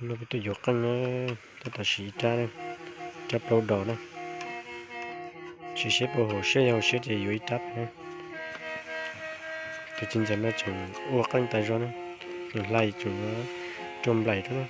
No peb tuaj yuav qeej na, tab tom siv ib rab, rab plaub dos na. Siv seb puas haum siab, yog haum siab ces yuav ib rab na. Tus txiv ntxawm no tseem ua qeej tas zog na, nws hlais tseem rau nplaim rau na.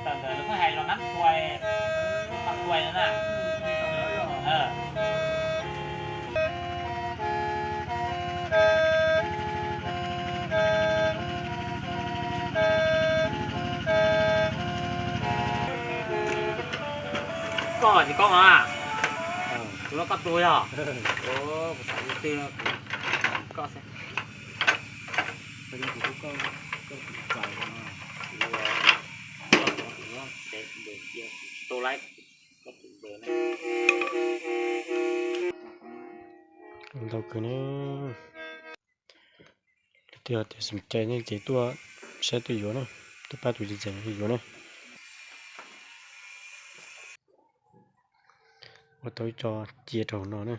Tawm ntawm lawv pheej hais los nab thuai, nab thuai no na. Koj ces koj mas, kuv los koj tus yog. Kuv xav li twg no kuv koj xwb. Ntau kawg ne. Tias tias xum cai ne ces tuaj saib tuaj yuav na, tuaj pab tus txiv ntxawm yuav na. Ua tau ib co cia rau hauv no na.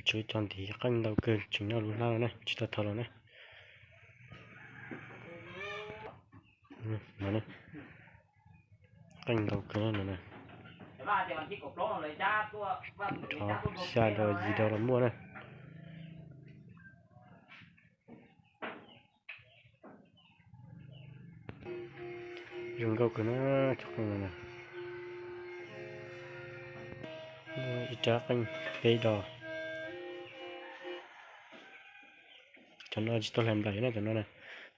Tshuav cov ntiv qeej ntau kawg tseem nyob lub hlab no na, tsis tau thau los na. No, qeej ntau kawg no na. Rov xya dos yim dos los muaj na. Zoo nkauj kawg na, cov qeej no na. Muaj ib rab qeej peb dos. Cov no tsis tau hlais nplaim na, cov no na,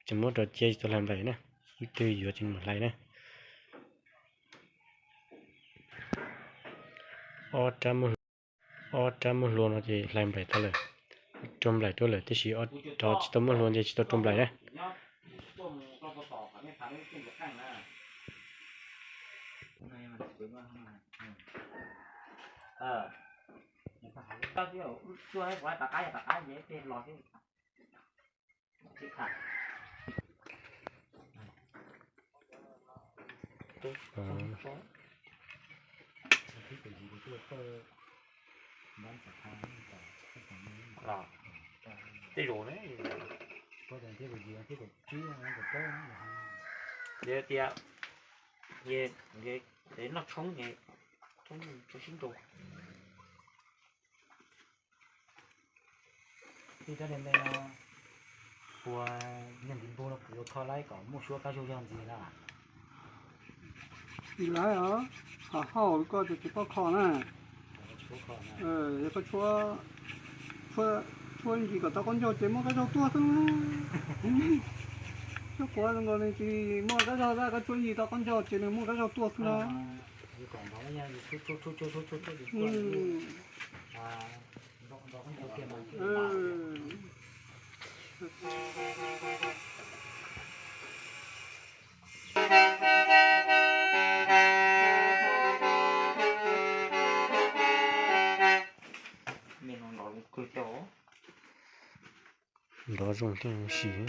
tseem muab rau cia tsis tau hlais nplaim na, leej twg yuav ces mus hlais na. Ob rab muaj hlua no ces hlais nplaim tau lawm, rau nplaim rau lawm, tiam sis ob rab tsis tau muaj hlua ces tsis tau rau nplaim na. Tej zaum ne, tias noj tshoob, tshoob sib nrau. Tij rab niag npe no, ua niag ntiv npug no kuv yuav kho laib kom muaj suab kab zug zog ntxiv na. Tsis laib os, hauj lwm koj ces tsis paub kho na. Yog koj tshuab ntsis kom tau qaub ncaug ces muaj kab zog tuaj xwb. Cov quav zoo nkaus li tsis muaj kab zog, koj tshuab ntsis tau qaub ncaug ces nws muaj kab zog tuaj xwb na. Nrov zoo thiab sim.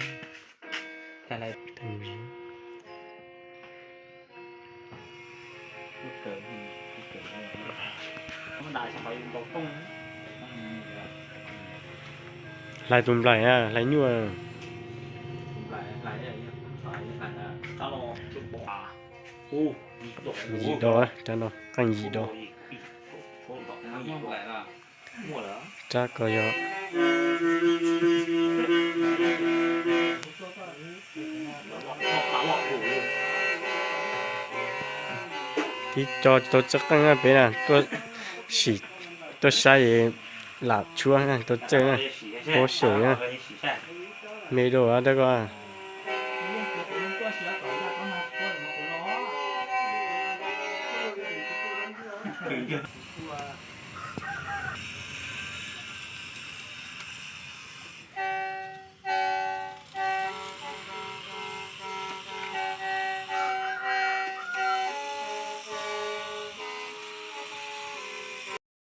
Hlais tus nplaim na, hlais nyuaj. Yim dos, rab no qeej yim dos. Rab ko yog tib co tsis tau txawj qeej na peb na, tuaj sim, tuaj saib lam tshuab tau txawj na, paub xyaum na, me dua rab ko. Ces tiag, kuv ua